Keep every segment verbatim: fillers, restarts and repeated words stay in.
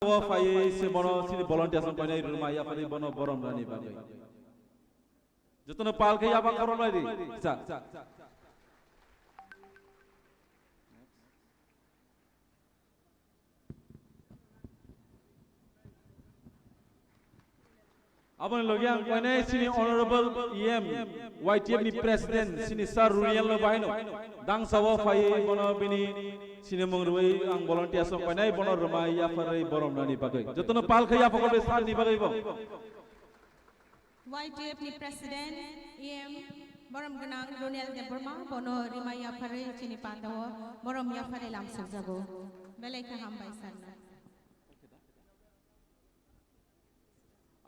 O phaiwi se bono chini volunteers rok koinai rwma yapharwi bono borom rani bagwi. Jotono pal khe yapha khorok lai di. Sa. Aboni logi ang koinai chini Honorable E M, Y T F ni President, chini Sir Runial no bahai no. Dangsa o phaiwi bono bini chini mung rwui ang volunteers rok koinai bono rwma yapharwi borom nani bagwi. Jotono pal khe yapha khorok sir ni bagwi bo. Y T F ni President, E M, borom gwnang Runial Debbarma, bono rwma yapharwi chini panda o borom yapharwi lamsokjago. Belai khe hambai sir no.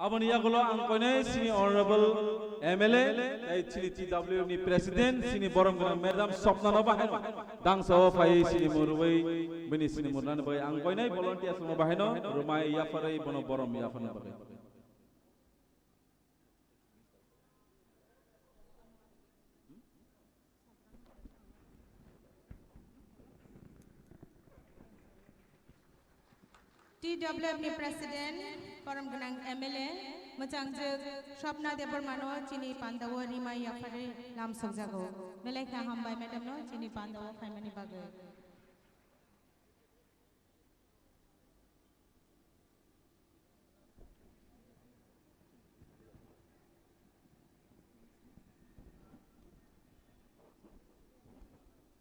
Aboni yagulo ang koinai chini Honorable M L A, tei chini T W F ni President, chini borom gwnang Madam Swapna no bahai no. Dangsa o phaiwi chini mung rwui, bini chini mung rwna ni bagwi ang koinai volunteers no bahai no, rwma yapharwi bono borom yapharna bagwi. T W F ni President, borom gwnang M L A, mwchangjwk Swapna Debbarma no chini panda o rwma yapharwi lamsokjago. Belai khe hambai madam no chini panda o phaimani bagwi.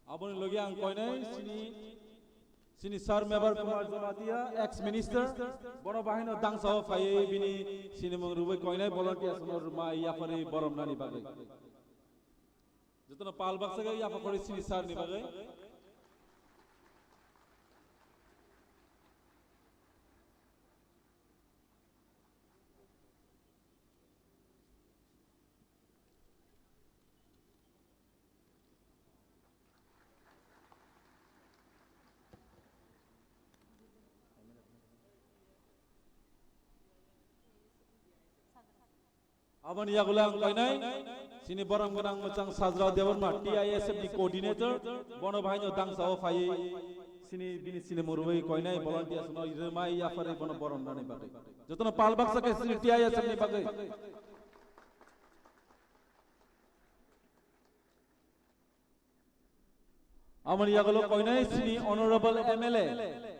Aboni logi ang koinai chini, chini Sir Mebar Kumar Jamatia, ex minister, bono bahai no dangsa o phaiwi bini chini mung rwui koinai volunteers no rwma yapharwi borom nani bagwi. Jotono pal baksa khe yapha khorwi chini sir ni bagwi. Aboni yagulo ang koinai, chini borom gwnang mwchang Sajra Debbarma, T I S F ni coordinator, bono bahai no dangsa o phaiwi, chini bini chini mung rwui koinai volunteers no rwma yapharwi bono borom nani bagwi. Jotono pal baksa khe chini T I S F ni bagwi. Aboni yagulo koinai chini Honorable M L A,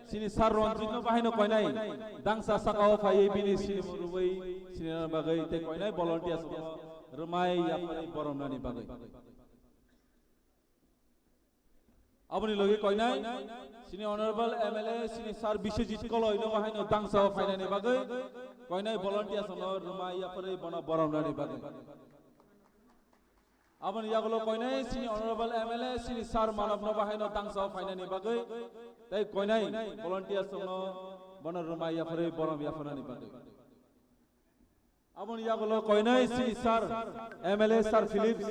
chini Sir Ranjit no bahai no koinai, dangsa saka o phaiwi bini chini mung rwui, chini bagwi tei koinai volunteers no rwma yapharwi borom nani bagwi. Aboni logi koinai, chini Honorable M L A, chini Sir Biswajit Koloi no bahai no dangsa o phainani bagwi, koinai volunteers no rwma yapharwi bono borom nani bagwi. Aboni yagulo koinai chini Honorable M L A, chini Sir Manav no bahai no dangsa o phainani bagwi, tei koinai volunteers no bono rwma yapharwi borom yapharnani bagwi. Aboni yagulo koinai chini Sir M L A Sir Philips,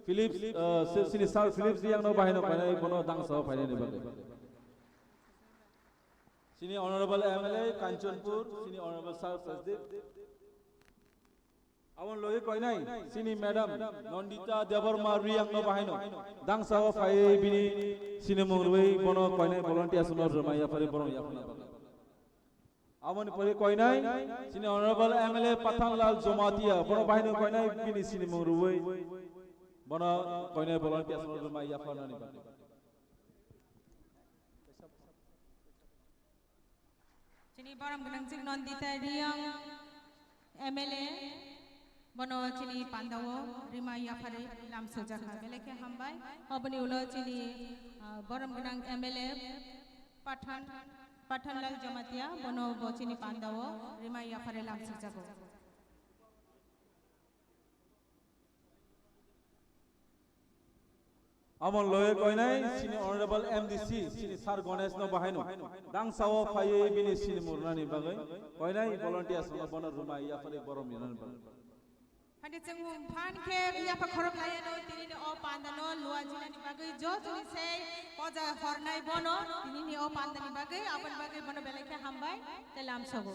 Philips, uh, si-, chini Sir Philips Riang no bahai no koinai bono dangsa o phainani bagwi. Chini Honorable M L A Kanchanpur, chini Honorable Sir Prasdeep. Aboni logi koinai, chini Madam Nandita Debbarma Riang no bahai no. Dangsa o phaiwi bini chini mung rwui bono koinai volunteers no rwma yapharwi borom yapharna bagwi. Aboni pore koinai, chini Honorable M L A Pathanlal Jamatia, bono bahai no koinai bini chini mung rwui bono koinai volunteers no rwma yapharnani bagwi. Chini borom gwnang chini Nandita Riang M L A, bono chini panda o rwma yapharwi lamsokjakha. Belai khe hambai. Oboni ulo chini, ah, borom gwnang M L A Pathan, Pathanlal Jamatia, bono bo chini panda o rwma yapharwi lamsokjago. Amon loye koinai chini Honorable M D C, chini Sir Ganesh no bahai no. Dangsa o phaiwi bini chini mung rwnani bagwi. Koinai volunteers no bono rwma yapharwi borom yanani bagwi. Hadi chwng phan khe yapha khorok laiya no tini ni o panda no lua jinani bagwi jo chini sei poja hornai bono tini ni o panda ni bagwi aboni bagwi bono belai khe hambai tei lamsogo.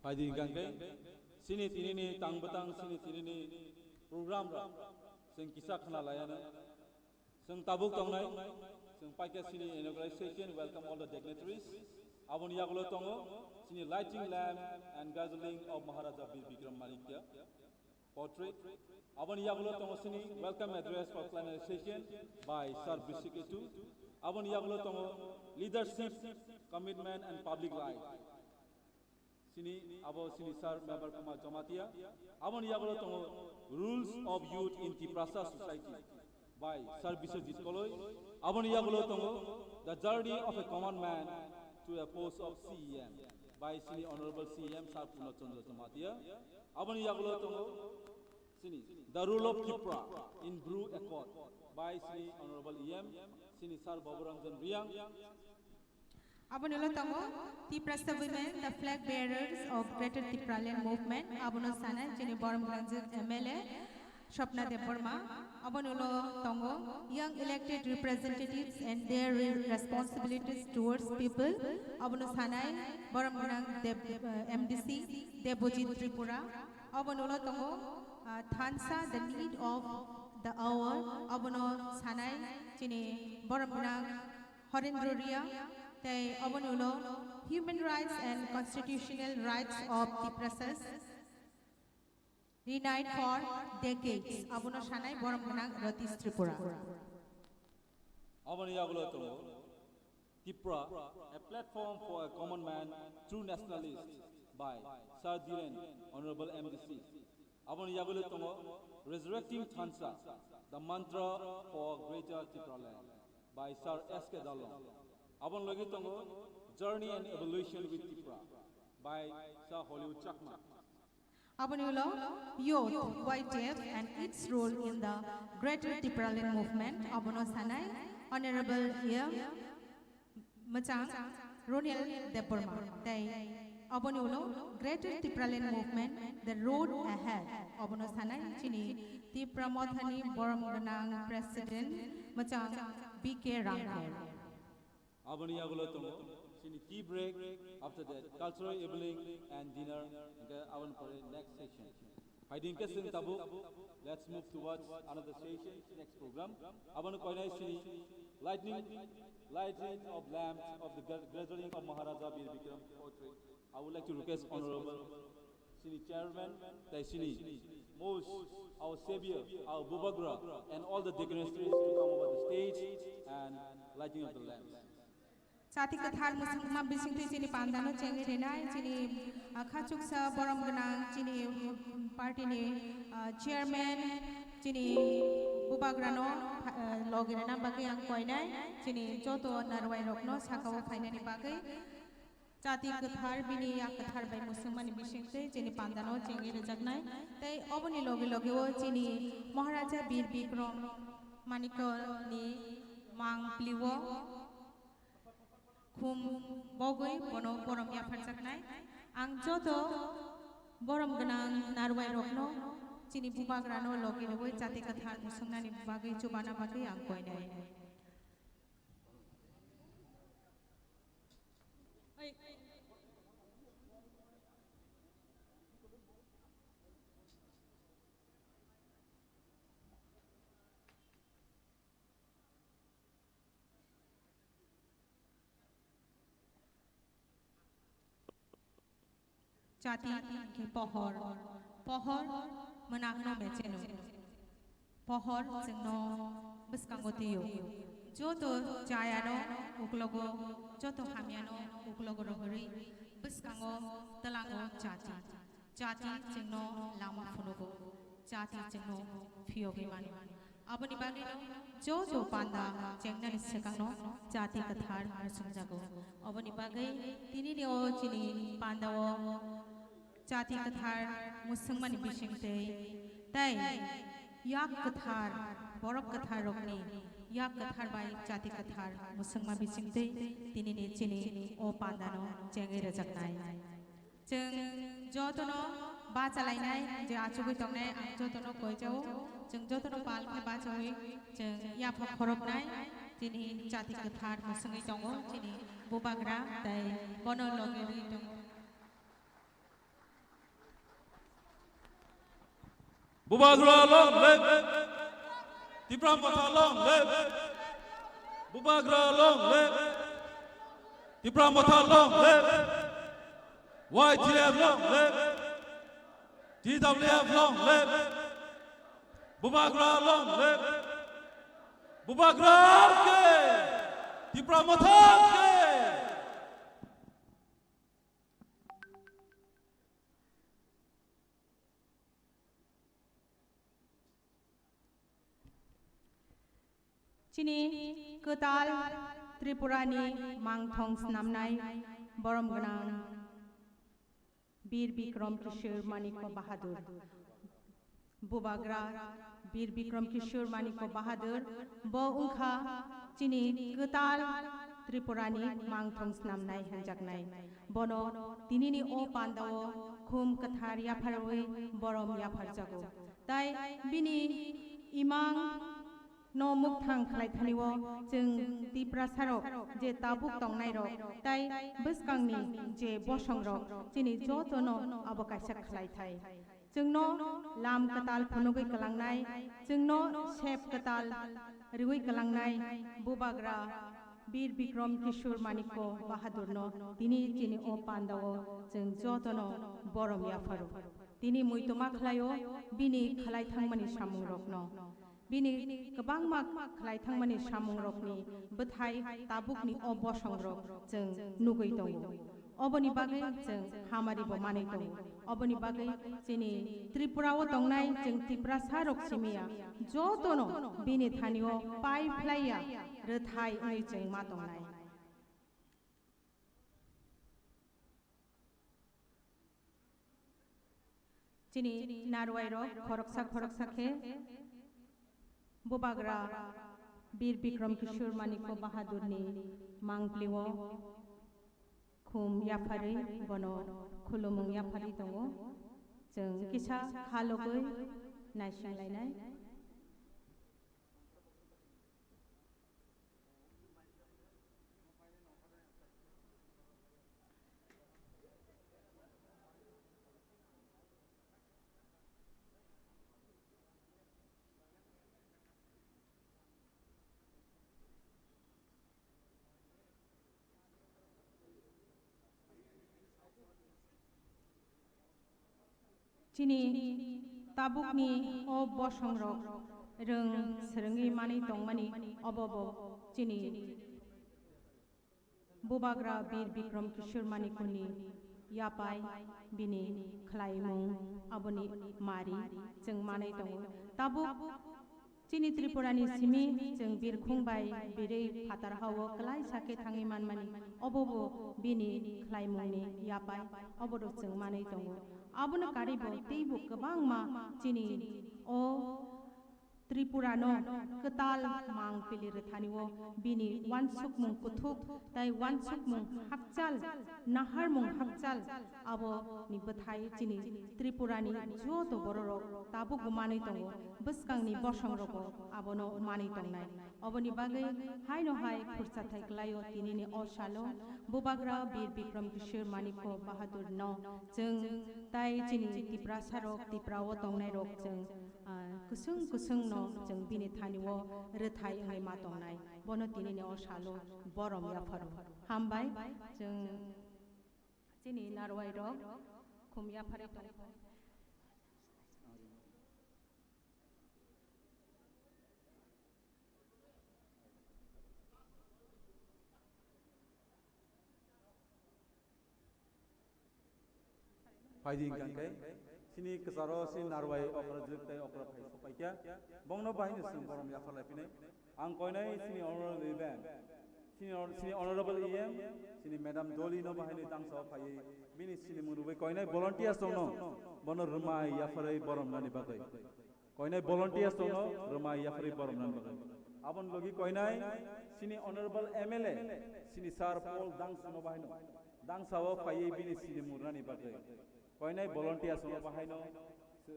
Adi hingkangke, sini tinini tang bwtang, sini tinini program rok, sing kisa khna layana. Sing tabuk tongnai, sing paikha sini inauguration, welcome all the dignitaries. Aboni yagulo tongo, sini lighting lamp and gathering of Maharaja Bir Bikram Manikya portrait. Aboni yagulo tongo sini welcome address for plenary session by Sir Bishik Itu. Aboni yagulo tongo leadership, commitment and public life. Sini abo sini Sir Mebar Kumar Jamatia. Aboni yagulo tongo rules of youth in Tiprasa society by Sir Biswajit Koloi. Aboni yagulo tongo the journey of a common man to a post of C E M by sini Honorable C E M Sir Purna Chandra Jamatia. Aboni yagulo tongo sini the rule of Tipra in Bru Accord by sini Honorable E M sini Sir Baburanjan Riang. Aboni ulo tongo Tiprasa women, the flag bearers of Greater Tipraland Movement. Abono sanai chini borom gwnangjwk M L A Swapna Debbarma. Aboni ulo tongo young elected representatives and their re- responsibilities towards people. Abono sanai borom gwnang Deb, uh, M D C Debojit Tripura. Aboni ulo tongo uh, Thansa, the need of the hour. Abono sanai chini borom gwnang Horendra Ria, tei aboni ulo Human Rights and Constitutional Rights of Tiprasas, Denied for Decades, abono sanai borom gwnang Ratish Tripura. Aboni yagulo tongo Tipra, a platform for a common man, true nationalist by Sir Dhiren, Honorable M D C. Aboni yagulo tongo Resurrecting Thansa, the mantra for Greater Tipraland by Sir S K Darlong. Aboni logi tongo Journey and Evolution with Tipra by Sir Hollywood Chakma. Aboni ulo Youth, Y T F and its role in the Greater Tipraland Movement, abono sanai Honorable M Mwchang Ronil Debbarma, tei aboni ulo Greater Tipraland Movement, the road ahead, abono sanai chini Tipra Mothani borom gwnang President Mwchang B K Rangkhol. Aboni yagulo tongo chini tea break, after that cultural evening and dinner, hingke aboni pore next session. Phaidi hingke chwng tabuk, let's move towards another session, next program. Aboni koinai chini lightning, lighting of lamps of the gra- gathering of Maharaja Bir Bikram portrait. I would like to request Honorable Sini Chairman, tei sini most our Savior, our Bubagra, and all the dignitaries to come over the stage and lighting of the lamps. Chati kwthar mwswngma bisingtwi chini pandano chengwi rinai, chini, ah, khachuksa borom gwnang, chini, um, party ni, ah, chairman, chini Bubagrano, ah, logi rina bagwi ang koinai, chini joto narwai rokno sakao phainani bagwi. Chati kwthar bini yak kwthar bai mwswngmani bisingtwi chini pandano chengwi rwjaknai. Tei oboni logi logi o chini Maharaja Bir Bikram Manikya ni mang pliwo khum bogwi bono borom yapharjaknai. Ang joto borom gwnang narwai rokno chini bubagrano logi rwui chati kwthar mwswngnani bagwi chubana bagwi ang koinai. Chati hwnkhe pohor, pohor mwnakno mecheno. Pohor chwngno bwskango twiyo. Joto chayano uklogo, joto hamyano uklogo rohorwi bwskango twlango chati. Chati chwngno lama phunugo, chati chwngno phiyogwi mano. Aboni bagwino joto panda chengnani swkangno chati kwthar mwswngjago. Aboni bagwi tinini o chini pandao chati kwthar mwswngmani bisingtwi tei yak kwthar, borok kwthar rokni yak kwthar bai chati kwthar mwswngma bisingtwi tinini chini o pandano chengwi rwjaknai. Chwng jotono bachalainai je achugwi tongnai, ang jotono koijao. Chwng jotono pal khe bachaui chwng yapha khoroknai. Chini chati kwthar mwswngwi tongo, chini bubagra tei bono logi rwi tongo. Bubagra long live! Tipra Motha long live! Bubagra long live! Tipra Motha long live! Y T F long live! T W F long live! Bubagra long live! Bubagra ke! Tipra Motha ke! Chini kwtal Tripurani mangthong snamnai borom gwnang Bir Bikram Kishore Manikya Bahadur. Bubagra Bir Bikram Kishore Manikya Bahadur bo wngkha chini kwtal Tripurani mangthong snamnai hwnjaknai. Bono tinini o pandao khum kwthar yapharwi borom yapharjago. Tai bini imang no mukthang khlai thani o chwng Tiprasarok je tabuk tongnairok tai bwskangni je bosongrok chini jotono abo kaisa khlai thai. Chwngno lam kwtal phunugwi kwlangnai, chwngno sep kwtal riwi kwlangnai Bubagra Bir Bikram Kishore Manikya Bahadurno tini chini o pandao chwng jotono borom yapharo. Tini muitoma khlaio bini khlai thangmani samungrokno. Bini kwbangma khlai thangmani samungrokni bwthai tabukni o bosongrok chwng nugwi tongo. Oboni bagwi chwng hamari bo manwi tongo. Oboni bagwi chini Tripura o tongnai chwng Tiprasa rok simiya jotono bini thani o pai phlaiya rwthai wngwi chwng ma tongnai. Chini narwai rok khoroksa khoroksa khe Bubagra Bir Bikram Kishore Manikya Bahadur ni mangpli o khum yapharwi bono khulumung yapharwi tongo. Chwng kisa kha logwi naising lainai. Chini tabukni o bosongrok rwng swrwngwi manwi tongmani obo bo chini Bubagra Bir Bikram Kishore Manikuni yapai bini khlaimung aboni mari chwng manwi tongo. Tabuk chini Tripurani simi chwng birkhung bai birwi phatar hao kwlai sakhe thangwi manmani obo bo bini khlaimungni yapai obo rok chwng manwi tongo. Abono karwi bo teibo kwbangma chini o Tripura no kwtal mang pili rwthani o bini wansukmung kuthuk tai wansukmung hakchal, naharmung hakchal abo ni bwthai chini Tripura ni joto bororok tabuk bo manwi tongo, bwskang ni bosong rogo abono manwi tongnai. Oboni bagwi haino hai khurchathai kwlaio tinini o salo Bubagra Bir Bikram Kishore Manikya Bahadur no chwng tai chini Tiprasa rok, Tipra o tongnai rok chwng ah, kwswng kwswng no chwng bini thani o rwthai wngwi ma tongnai, bono tinini o salo borom yapharo. Hambai, chwng chini narwai rok khum yapharwi tongkha. Phaidi hwnkha khe, chini kwcharo chini narwai okra jwk tei okra phai sopaikha, bongno bahai ni chwng borom yapharlai phinai. Ang koinai chini honorable E M, chini hon-, chini honorable E M, chini madam Dolly no bahai ni tangsa o phaiwi bini sinimung rwui koinai volunteers rokno bono rwmai yapharwi borom nani bagwi. Koinai volunteers tongno rwmai yapharwi borom nani bagwi. Aboni logi koinai chini honorable M L A, chini Sir Paul Dangsu no bahai no. Dangsa o phaiwi bini sinimung rwnani bagwi. Koinai volunteers no bahai no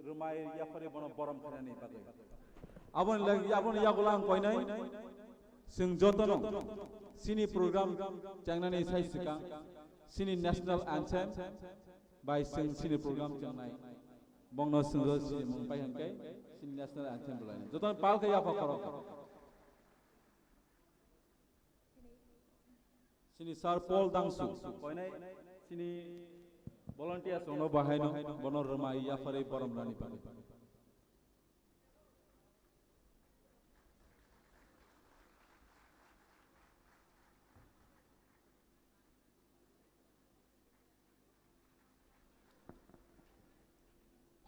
rwmai yapharwi bono borom khainani bagwi. Aboni logi, aboni yagulo ang koinai chwng jotono chini program chengnani sai swkang chini national anthem bai chwng chini program chengnai. Bongno swngo sini mung pai hwnkhe sini national anthem rwlainai. Jotono pal khe yapha khorok. Sini Sir Paul Dangsu, koinai sini volunteers rokno bahaino bono rwmai yapharwi borom rani bagwi.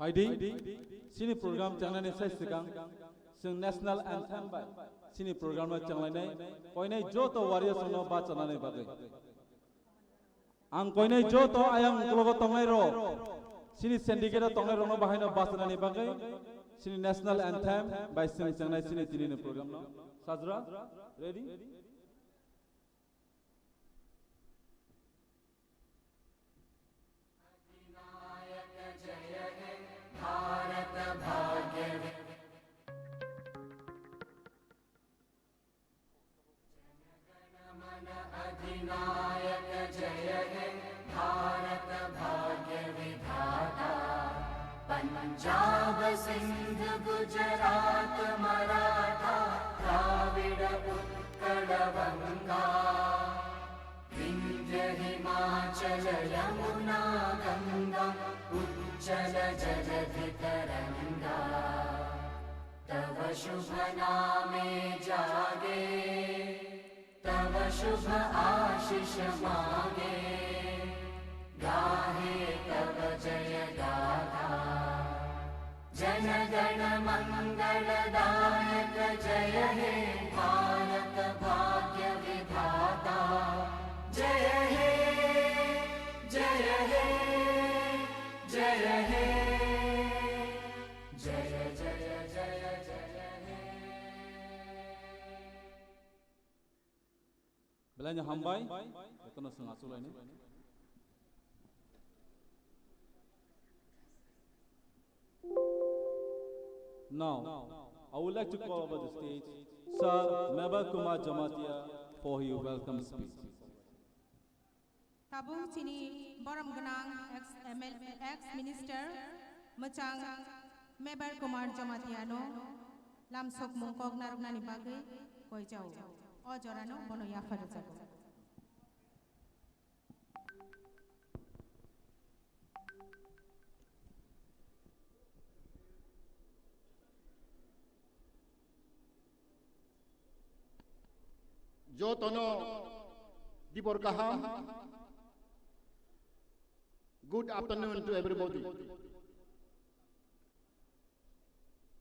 Phaidi, sini program changnani sai swkang, chwng national anthem bai sini program no changlainai, koinai joto warriors no bachanani bagwi. Ang koinai joto ayang uklogo tongnai rok, sini syndicate o tongnai rokno bahaino bachanani bagwi, sini national anthem bai chwng changnai sini tini ni program no. Sajra, ready? अधिनायक जय हे भारत भाग्य विधाता। पंजाब सिंध गुजरात मराठा द्राविड़ उत्कल बंगा। विंध्य हिमाचल यमुना गंगा उच्छल जलधि तरंगा। तव शुभ नामे जागे, तव शुभ आशीष मागे, गाहे तव जय गाथा। जन गण मंगल दायक जय हे भारत भाग्य विधाता। जय हे, जय हे, जय हे, जय जय जय जय हे। Belai no hambai, jotono chwng achuk lainai. Now, I would like to call over the stage Sir Mebar Kumar Jamatia for his welcome speech. Tabuk chini borom gwnang ex M L A, ex minister mwchang Mebar Kumar Jamatia no lamsokmung kok narwknani bagwi koi jao. O jorano bono yapha rwjago. Jotono dibor kaham. Good afternoon to everybody.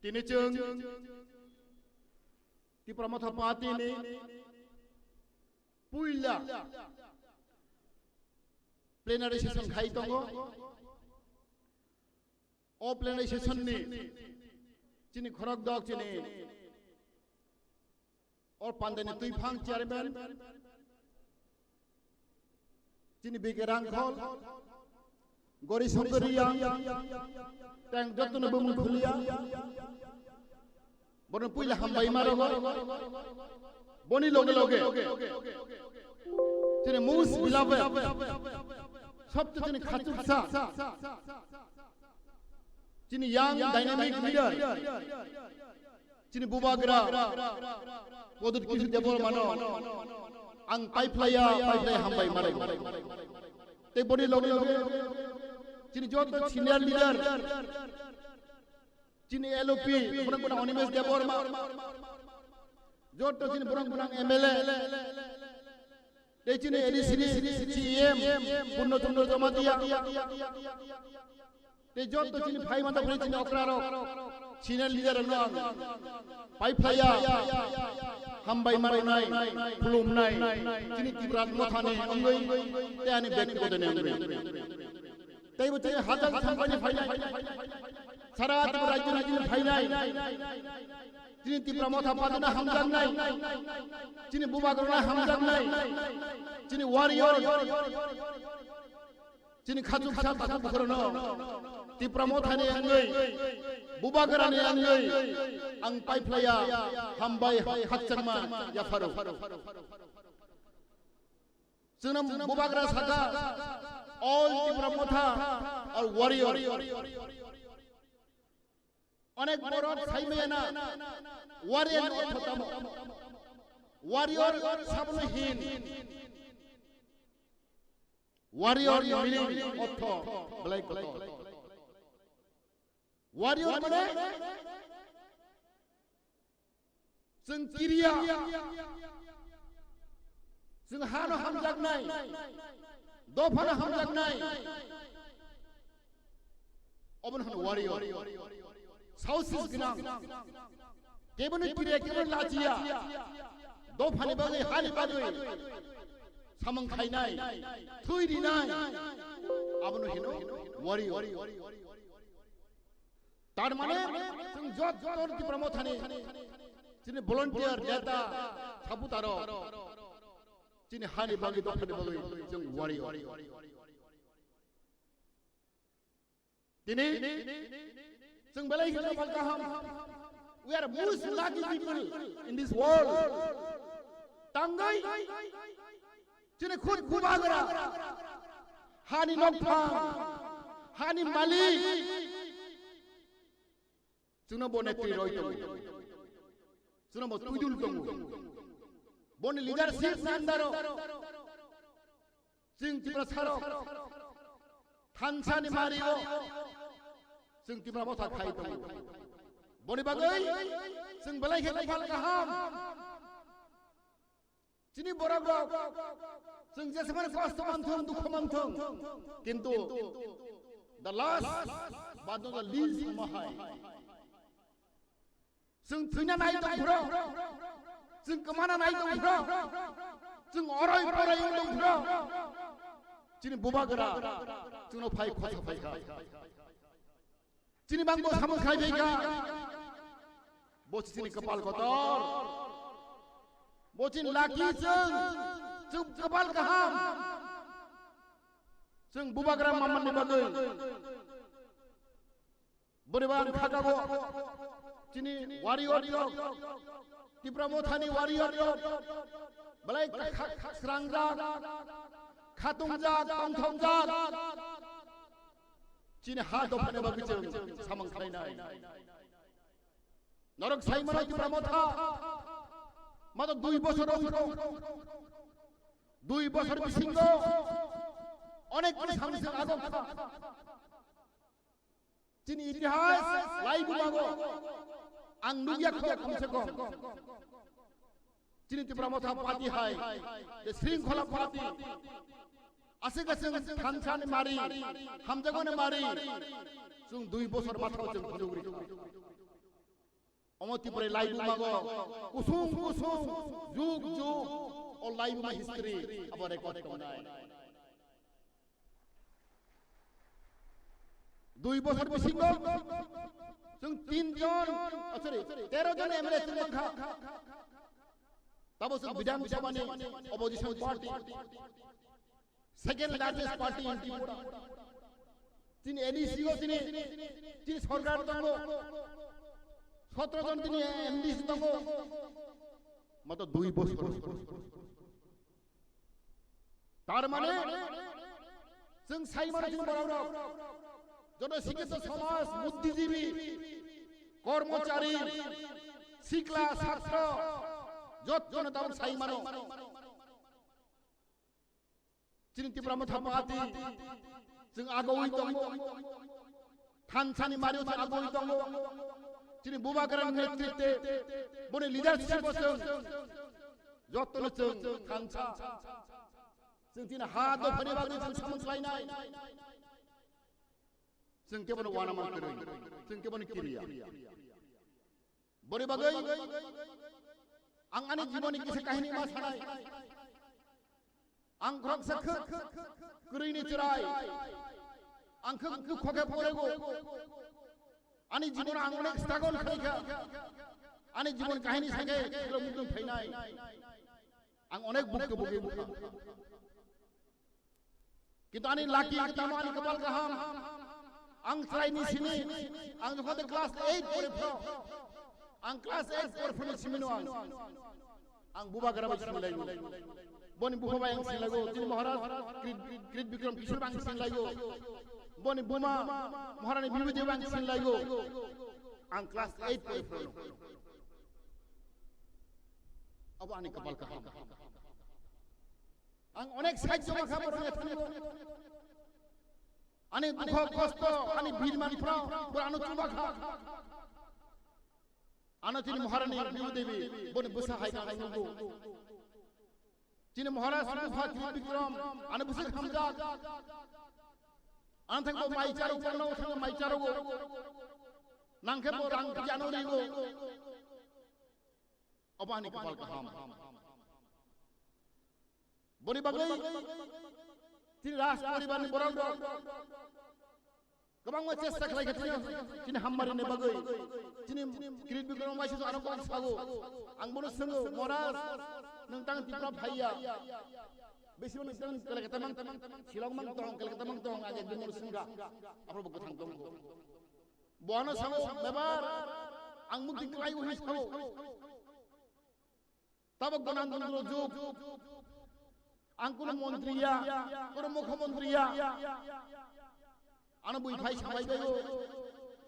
Tini chwng Tipra Motha Party ni puila plenary session khai tongo. O plenary session ni chini khorok dok chini o pandani twiphang chairman chini B K Rangkhol, Gori Songkoriya, tang jotono bumung khuliya. Bono puila hambai ma rogo. Boni loge loge chini most beloved, sobse chini khachuksa, chini young dynamic leader, chini bubagra Pradyut Kishore Debbarma no ang paiphlaiya, paiphlaiya hambai ma rogo. Tei boni loge loge chini joto senior leader, chini L O P, borok gwnang Animesh Debbarma, joto chini borok gwnang M L A, tei chini A D C ni C E M, Purno Chandra Jamatia, tei joto chini phai mantha phai chini okra rok, senior leader rok no ang paiphlaiya, hambai ma rwnai, khulumnai, chini Tipra Mothani wngwi, tei ani bektigoto ni wngwi. Teibo chini hajar thangbani phainai, sara Tripura rajyo ni chini phainai, chini Tipra Motha Party no hamjaknai, chini bubagra no hamjaknai, chini warrior, chini khachuksa takhuk bukhurano Tipra Mothani wngwi, bubagrani wngwi ang paiphlaiya hambai khakchangma yapharo. Chwngno bubagra sakha, all Tipra Motha are warrior. Onek borok saimaya na, warrior ni ortho tamo? Warrior sabono hin. Warrior ni meaning ortho belai kotor. Warrior mane chwng kiriya, chwng hano hamjaknai, dophano hamjaknai. Obono hwno warrior. Saosi gwnang. Kebono kiriya, kebono lachiya. Dophani bagwi, hani bagwi samung khainai, thwi rinai. Abono hino warrior. Tar mane chwng jotto Tipra Mothani chini volunteer, neta, supporter rok chini hani bagwi, dophani bagwi chwng warrior. Tini chwng belai khe kapal kaham. We are most lucky people in this world. Tangwi chini khud bubagra, hani nokphang, hani malik, chwngno bo netri roi tongo, chwngno bo twidul tongo, boni leadership ni andaro. Chwng Tiprasa rok thansa ni mari o chwng Tipra Motha khai tongo. Boni bagwi chwng belai khe kapal kaham. Chini borok rok chwng jesemani kosto manthung, dukhu manthung, kintu the last but not the least, omo hai chwng thwina nai tong phro, chwng kwmana nai tong phro, chwng oroi poroi wng tong phro, chini bubagra chwngno phai khosa phai kha. Chini bangbo samung khai phai kha. Bo chini kapal kotor. Bo chini lucky chwng, chwng kapal kaham. Chwng bubagra mamani bagwi. Boriba ang khakago chini warrior rok, Tipra Mothani warrior rok, belai kha-, kha-, srangjak, khatungjak, tongthokjak, chini ha dophani bagwi chwng samung khlainai. Norok sai mano Tipra Motha, mato dui bosor ongkho, dui bosor bisingo onek samsung agok kha. Chini itihas laibu mago ang nugya kho, kom se kom. Chini Tipra Motha party hai, the Shringkhola party. Aswk aswk thansa ni mari, hamjago ni mari. Chwng dui bosor mathao chwng phunugri. Omo Tripura laibu mago kusung kusung, jug jug, o laibu ma history abo record tongnai. Dui bosor bisingo chwng tin jon, oh, sorry, tero jon M L A chwng mankha. Tabo chwng Bidhan Sabha ni opposition party, second largest party in Tripura. Chini A D C o chini, chini sorkar tongo, sotro jon chini M D C tongo, mato dui bosor. Tar mane, chwng sai mano chini borok rok, joto sikkito somaj, buddhijibi, kormochari, sikla, chhatro, jotto no tabuk sai mano. Chini Tipra Motha Party chwng agoi tongo. Thansani mario chwng agoi tongo. Chini Bubagrani netritwe, boni leadership o chwng jottono chwng thansa. Chwng chini ha dophani bagwi chwng samung khlainai. Chwng kebono uanaman kwrwi, chwng kebono kiriya. Boni bagwi ang ani jiboni kisa kahini ma sanai. Ang khoroksa khwk kwrwini chwrai. Ang khwk dukho khe phokrego. Ani jibon ang onek struggle khaikha. Ani jibon kahini sakhe mukdum phainai. Ang onek bukto bukwi bukha. Kintu ani lucky, tamo ani kapal kaham. Ang chwraini simi, ang jokhon de class eight pore phro. Ang class eight pore phro ni simi no ang. Ang Bubagra bai simi laigo. Boni bupha bai ang simi laigo. Tini Maharaj Krit, Krit Bikram Kishore bai ang simi laigo. Boni buma Maharani Bibhuti bai ang simi laigo. Ang class eight pori phano. Abo ani kapal kaham. Ang onek sahajyo ma kha borok ni thani. Ani dukho kosto, ani birman phano, borok ano chuba kha. Ano chini Maharani Bihu Devi, boni bwsa hai kha ang nugo. Chini Maharaj Bupha Kirit Bikram, ano bwswk hamjak. Ano thangbo mai charo, ano thangbo mai charo. Nangkhe bo rang jano rigo. Obo ani kapal kaham. Boni bagwi chini Raj poribarni borok rok kwbangma chesta khlai kha chini, chini hammarini bagwi. Chini Kirit Bikram waisa aro kok sago. Ang bono swngo, Maharaj, nwng tang Tripura phaiya. Bisi nwng tang Kolkata mang, Shillong mang tong, Kolkata mang tong, age ekdin bono swngkha. Aphuru bo kwthang tongkho. Bono sao, bebar, ang mukti kwlai hwnwi sao. Tabok Ganatantro jug. Ang kuno montri ya, kuno mukhyamantri ya. Ano bui phai sampai bayo,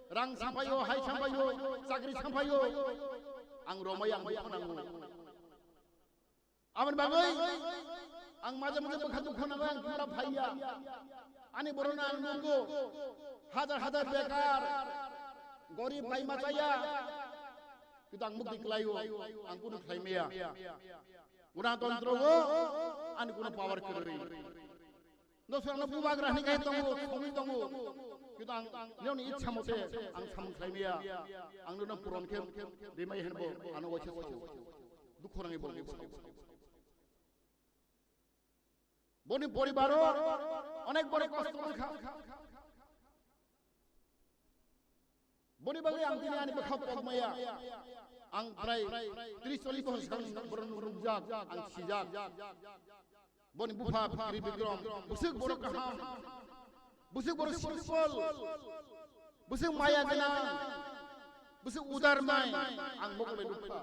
rang sampai o, hai sampai o, chakri sampai o. Ang romai ang bukha nango. Aboni bagwi ang maje maje bwkha dukha nango, ang Tripura phaiya. Ani borokno ang nungo, hajar hajar bekar, gorib bai machaya. Kintu ang mukti kwlaio, ang kunu khlai maya. Ganatantro o ani kunu power kwrwi. Doso ano bubagra hinwi khe tongo, songwi tongo. Kintu ang nini ichha mote ang samung khlai maya. Ang nono puron khe rimai hinbo ano waisa sao. Dukho nangwi bo sao. Boni poribaro onek boro kosto mankha. Boni bagwi ang tini ani bwkha pok maya. Ang prai tris chollish bochor swkang borok nukjak, ang sijak. Boni bupha Kirit Bikram, bwswk borok kaham, bwswk borok simple, bwswk maya gwnang, bwswk udar mai, ang bo bai nukha.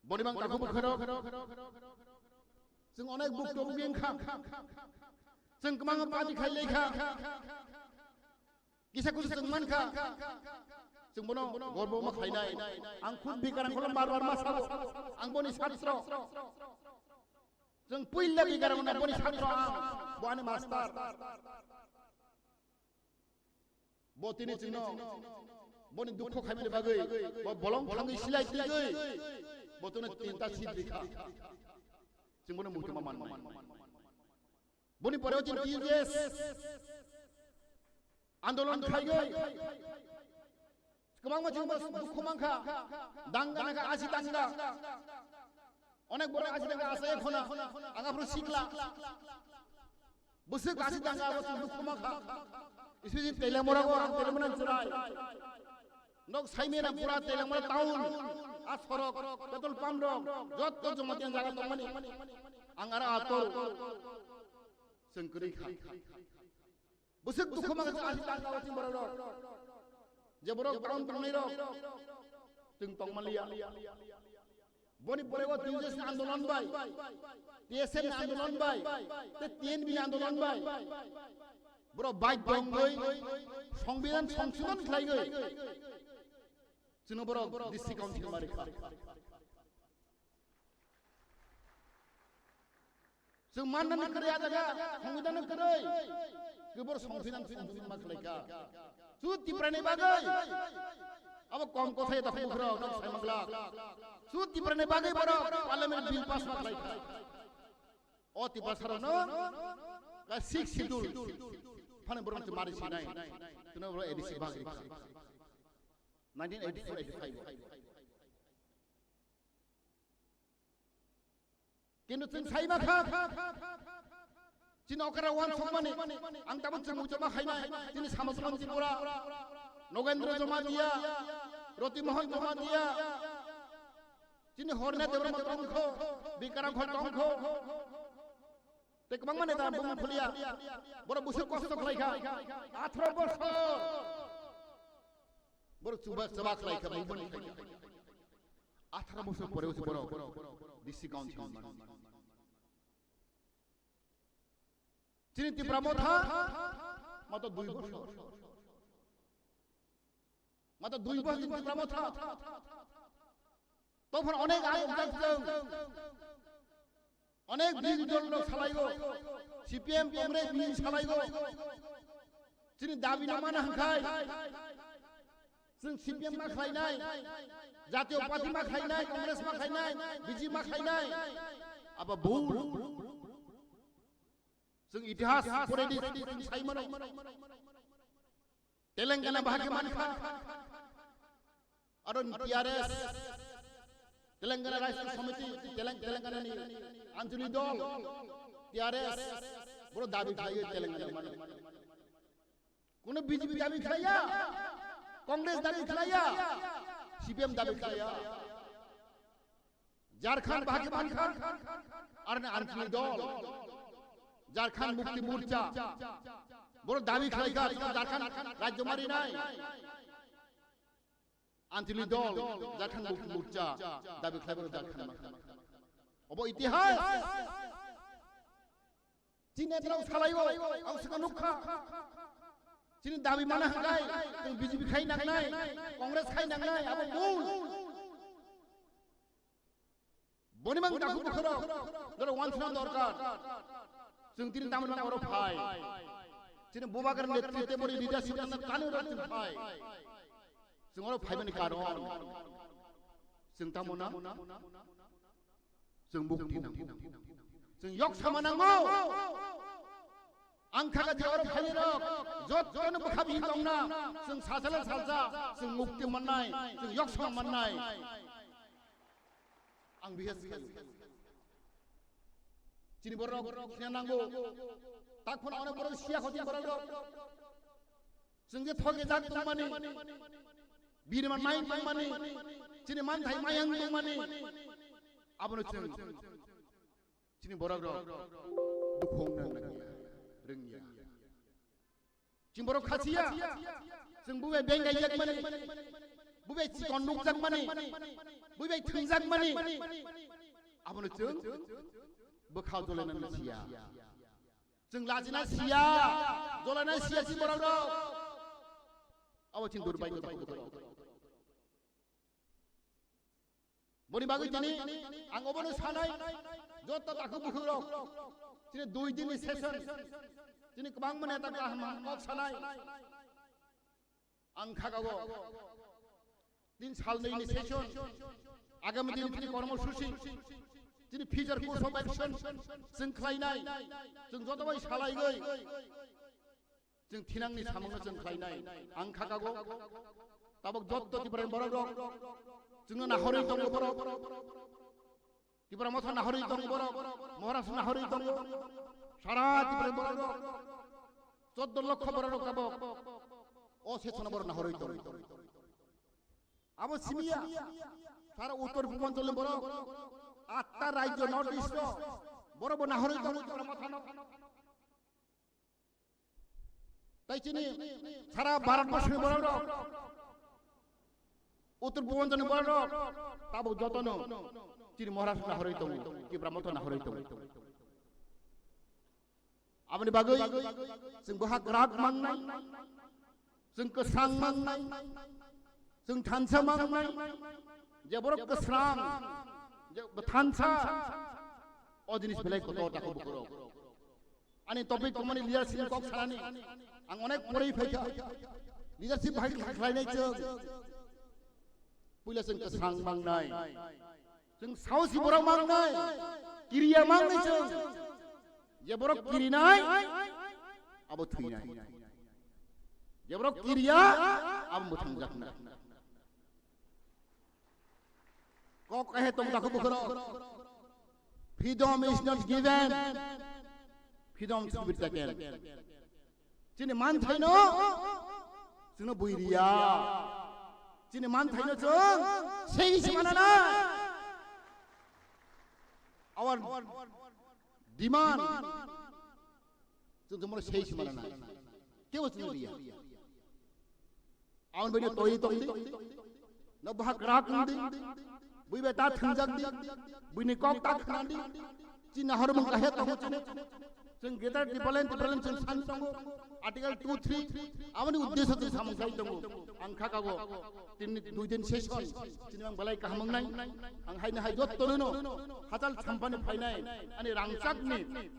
Boni bang takhu bwkhwrok. Chwng onek buk tobuk wngkha. Chwng kwbangma party khailai kha. Kisa kusu chwng mankha. Chwng bono gorbo ma khainai. Ang khub bikar ang kholo mar mar ma sabo. Ang boni satro. Chwng puila bikar ang boni satro ang. Bo ani master. Bo tini chwngno boni dukho khaimani bagwi, bo bolong thangwi silai twiwi, bo tini tinta seat rikha. Chwng bono muhtuma manmani. Boni pore o chini T U J S andolon khaiwi, kwbangma chwng bo dukho mankha, danga nangkha, asi danga. Onek borok asi thangkha, asai khona, ang aphuru sikla. Bwswk asi thangkha, abo chwng nukho mankha. Especially Teliamura o, ang Teliamura ni chwrai. Nok saimena pura Teliamura town. A sorok, petrol pump rok, jotto Jamatia jaga tongmani. Ang aro ator. Chwng kwrwi kha. Bwswk dukho mankha chwng asi thangkha, abo chini borok rok. Je borok town tongnai rok. Chwng tongmaliya. Boni pore o T U J S ni andolon bai, T S F ni andolon bai, te T N V ni andolon bai. Borok bai tongwi Songbidan songsodhon khlaiwi chwngno borok district council ma rikha. Chwng mannani kwrwi a jaga, Songbidan no kwrwi. Kibor Songbidan songsodhon ma khlaikha. Chu Tiprani bagwi. Abo kom kothai da bukhro nok sai mangla. Chu Tiprani bagwi borok parliament bill pass ma khlaikha. O Tiprasa rokno ka sixth schedule. Phane borok chu mari sinai. Tuno borok A D C bagwi. Nineteen eighty-four eighty-five. Kintu chwng sai ma kha, chini okra wan sokmani, ang tabuk chwng ujoba khainai, chini Samaswrang Tripura, Nogendra Jamatia, Roti Mohan Jamatia, chini Horna Debbarma tongkho, Bikaram kho tongkho, tei kwbangma neta bumung phulia, borok bwswk kosto khlai kha, atharo bosor, borok chuba chuba khlai kha, bumung khlai kha. Atharo bosor pore usi borok D C council man. Chini Tipra Motha mato dui bosor. Mato dui bosor Tipra Motha. Tophon onek arok jak chwng. Onek bini dol rok salaigo. C P M, Congress bini salaigo. Chini dabi no mana hwnkhe. Chwng C P M ma khlainai. Jatiyo Party ma khlainai, Congress ma khlainai, B J P ma khlainai. Abo bul. Chwng itihas poredi chwng sai mano. Telangana bahagi mankha. Aro T R S, Telangana Rashtra Samiti, Telang-, Telangana ni Anjali Dol, T R S, boro dabi khlaiyo Telangana mano. Kono B J P dabi khlaiya, Congress dabi khlaiya, C P M dabi khlaiya. Jharkhand bahagi mankha, arni Anjali Dol, Jharkhand Mukti Morcha, boro dabi khlaikha, Jharkhand rajyo marinai. Anjali Dol, Jharkhand Mukti Morcha, dabi khlai boro Jharkhand mankha. Obo itihas. Chini netarok salaio, ang swkang nukha. Chini dabi mana hwnkhe, chwng B J P khai nangnai, Congress khai nangnai, abo bul. Boni mang daku bukhoro, doro wansna dorkar. Chwng tini tamoni oro phai. Chini Bubagra netritwe boni leadership nang tani oro chwng phai. Chwng oro phaimani karon. Chwng tamona. Chwng mukti nango. Chwng yok sama nango. Ang kha kha je oro phainai rok, jotto no bwkha bihik tongna, chwng salsa le salsa, chwng mukti mannai, chwng yok sama mannai. Ang bihes khayo. Chini borok rok siya nango. Tak phone onek borok siya khoti borok rok. Chwng je thoge jak tongmani, birman mai tongmani, chini manthai mayang tongmani, abono chwng chini borok rok dukhong nang nangya, rwngya. Chini borok khasiya, chwng bubai bengai jak mani, bubai chikon nuk jak mani, bubai thwngjak mani, abono chwng bwkha jole nang siya. Chwng lachina siya, jolana siya si borok rok. Abo chini durbai ni takhuk bukhuk rok. Boni bagwi tini ang obono sanai, jotto takhuk bukhuk rok. Chini dui din ni session, chini kwbangma neta kaham kok sanai. Ang khagago tin salnwi ni session, agami din tini kormosuchi, tini future course of action chwng khlainai, chwng joto bai salaigwi chwng thinangni samungno chwng khlainai. Ang khagago tabok jotto Tripura ni borok rok chwngno nahorwi tongo borok. Tipra Motha nahorwi tongo borok, Maharashtra nahorwi tongo, sara Tipra borok rok, choddo lokho borok rok tabok o session borok nahorwi tongo. Abo simiya, sara Uttor Purbanchal ni borok, atta rajyo North East o borok bo nahorwi tongo Tipra Motha no. Tai chini sara Bharat borsho ni borok rok, Uttor Purbanchal ni borok rok, tabuk jotono chini Maharashtra nahorwi tongo, Tipra Motha nahorwi tongo. Aboni bagwi chwng boha kwrak mangnai, chwng kwsang mangnai, chwng thansa mangnai, je borok kwsang, je thansa, o jinis belai kotor takhuk bukhuk rok. Ani topic tongmani leadership ni kok sanani. Ang onek porwi phaikha. Leadership bahai khlainai chwng. Puila chwng kwsang mangnai. Chwng saosi borok mangnai. Kiriya mangnai chwng. Je borok kirinai, abo thwinai. Je borok kiriya, abo mwthangjaknai. Kok kahe tong takhuk bukhuk rok. Freedom is not given. Freedom should be taken. Chini manthaino chwngno buiriya. Chini manthaino chwng sei se manana. Our demand chwng chwngno sei se manana. Kebo chwngno riya. Aboni bagwi twi tongdi. No bahak rak wngdi. Bui bai ta thwngjak di. Buini kok ta khna di. Chini nahormung kahe tongo chini. Chwng Greater Tipraland, Tipraland chwng san tongo, Article two three, aboni uddesyo chwng samung khai tongo. Ang kha kago, tini dui din session, chini ang belai kaham wngnai. Ang haino hai jotto no, hachal champani phainai, ani rangchakni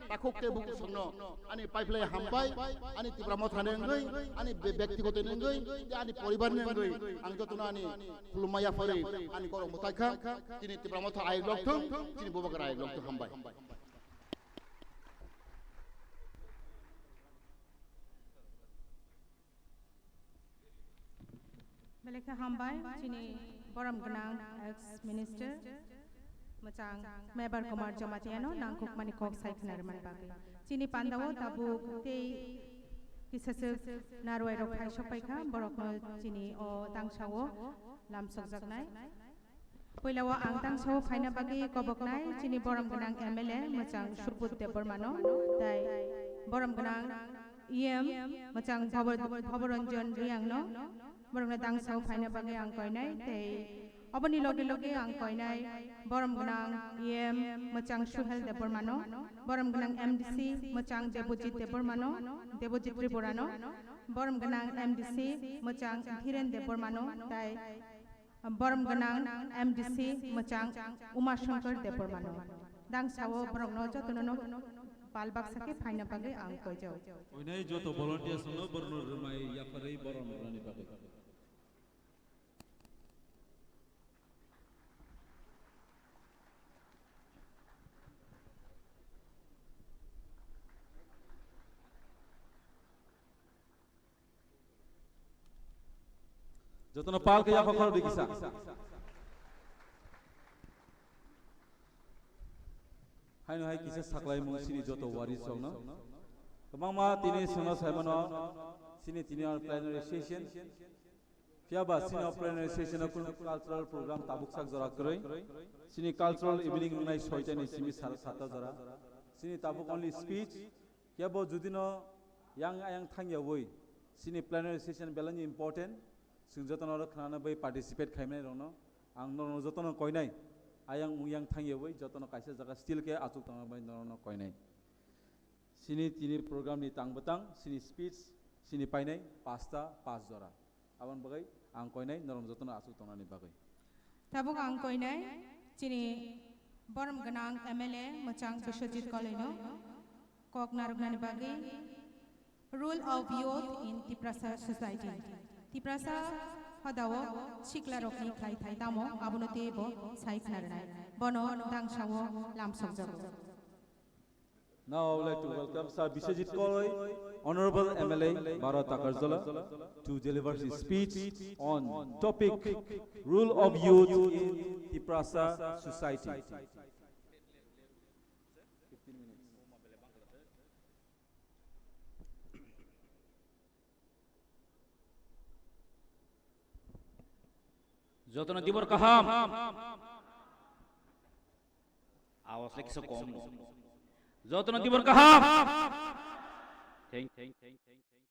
takhuk tei bukhuk songno, ani paiphlai hambai, ani Tipra Motha ni wngwi, ani be-, bektigoto ni wngwi, tei ani poribar ni wngwi, ang jotto no ani khulumma yapharwi, ani korok mwtai kha, tini Tipra Motha ayuk lok thung, tini Bubagra ayuk lok thung, hambai. Belai khe hambai chini borom gwnang ex minister mwchang Mebar Kumar Jamatia no nangkukmani kok sai khna rwmani bagwi. Chini pandao tabuk tei kisaswk narwai rok phai sok paikha, borok no chini o tangsao lamsokjaknai. Puila o ang tangsao phaina bagwi koboknai chini borom gwnang M L A mwchang Subudh Debbarma no, tai borom gwnang E M mwchang Bhabar-, Bhabaranjan Reang no, borok no tangsao phaina bagwi ang koinai, tei oboni loge loge ang koinai borom gwnang E M mwchang Suhel Debbarma no, borom gwnang M D C mwchang Debojit Debbarma no, Debojit Tripura no, borom gwnang M D C mwchang Dhiren Debbarma no, tai borom gwnang M D C mwchang Uma Shankar Debbarma no. Tangsao borok no joto no pal baksa khe phaina bagwi ang koijao. Oinai joto volunteers no borno rwmai yapharwi borom rwni bagwi. Jotono pal khe yaphak khorok di kisa. Haino hai kisa saklaimung sini joto wari songno. Kwbangma tini songno saimano sini tini or plenary session. Phiya ba sini o plenary session o kunu cultural program tabuk sak jora kwrwi. Sini cultural evening wngnai soita ni simi sal satta jora. Sini tabuk only speech. Kebo judino yang ayang thangyawi sini plenary session belai important, chwng jotono oro khnana bai participate khaimani rokno ang norokno jotono koinai, ayang mung yang thangyawi jotono kaisa jaga still khe achuk tongna bai norokno koinai. Sini tini program ni tang bwtang, sini speech, sini painai pasta pas jora. Aboni bagwi ang koinai norok jotono aswk tongnani bagwi. Tabuk ang koinai chini borom gwnang M L A mwchang Biswajit Koloino kok narwknani bagwi Role of Youth in Tiprasa Society. Tiprasa hodao siklarokni khlaithai tamo abono teibo sai khnarwnai. Bono dangsao lamsokjago. Now I would like to welcome Sir Biswajit Koloi, Honorable M L A, Bara Takarjala, to deliver his speech on topic Role of Youth in Tiprasa Society. Jotono dibor kaham. Awas le kisa kom. Jotono dibor kaham. Thank, thank, thank, thank, thank.